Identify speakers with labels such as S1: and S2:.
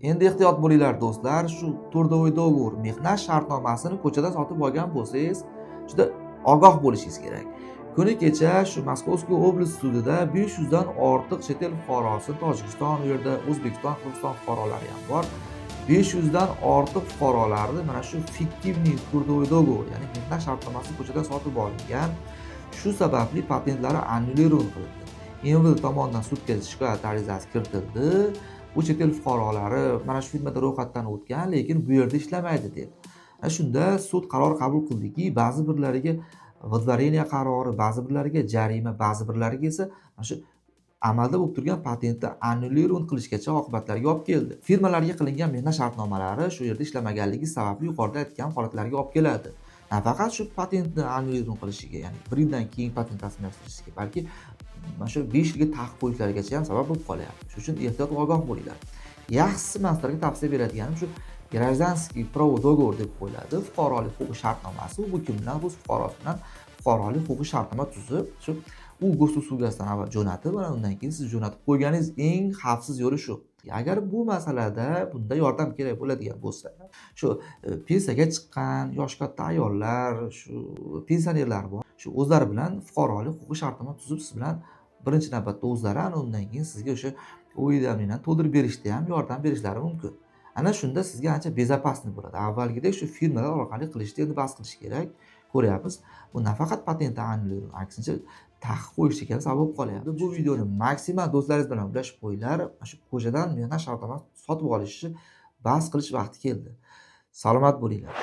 S1: Endi ehtiyot bo'linglar, do'stlar, shu трудовой договор, mehnat shartnomasini ko'chadan sotib olgan bo'lsangiz, juda ogoh bo'lishingiz kerak. Kuni kecha shu Московский область sudida 500 dan ortiq chet el fuqarosi, Tojikiston, u yerda O'zbekiston, Qirg'iziston fuqarolari ham bor, 500 dan ortiq fuqarolarni mana shu фиктивный трудовой договор, ya'ni mehnat shartnomasi ko'chadan sotib olingan, shu sababli patentlari аннулирован qilindi. МВД tomonidan sudga shikoyat arizasi kiritildi, bu chet el fuqarolari mana shu firmada ro'yxatdan o'tgan, lekin bu yerda ishlamaydi deb. Ana shunda sud qaror qabul qildiki, ba'zi birlariga выдворение qarori, ba'zi birlariga jarima, ba'zi birlariga esa mana shu amalda bo'lib turgan patentni аннулирован qilishgacha oqibatlarga olib keldi. Firmalarga qilingan mehnat shartnomalari shu yerda ishlamaganligi sababli yuqorida aytgan holatlarga olib keladi. Nafaqat shu patentni аннулирован qilishiga, ya'ni bir yildan keyin patent rasmiylashtirishiga, balki mana shu 5 yilga taqiq qo'yishlarigacha ham sabab bo'lib qolyapti. Shuning uchun ehtiyot va ogoh bo'linglar. Yaxshisi, man sizlarga tavsiya beradiganim shu гражданский право договор deb qo'yiladi, fuqarolik huquqiy shartnomasi. Bu kim bilan? Rus fuqarosi bilan fuqarolik huquqiy shartnoma tuzib, shu u госуслуга sidan avval jo'natib, ana undan keyin siz jo'natib qo'yganingiz eng xavfsiz yo'li shu. Agar bu masalada bunda yordam kerak bo'ladigan bo'lsa, shu pensiyaga chiqqan yoshi katta ayollar, shu pensionerlar bor, shu o'zlari bilan fuqarolik huquqiy shartnoma tuzib, siz bilan birinchi navbatda o'zlari, ana undan keyin sizga o'sha уведомление to'ldirib berishda ham yordam berishlari mumkin. Ana shunda sizga ancha безопасный bo'ladi. Avvalgidek shu firmalar orqali qilishni endi bas qilish kerak. Ko'ryapmiz, bu nafaqat patentni аннулирован, aksincha taqiq qo'yishga ham sabab bo'lib qolyapti. Bu videoni maksimal do'stlaringiz bilan ulashib qo'yinglar. Mana shu ko'chadan mehnat shartnomasi sotib olishni bas qilish vaqti keldi. Salomat bo'linglar.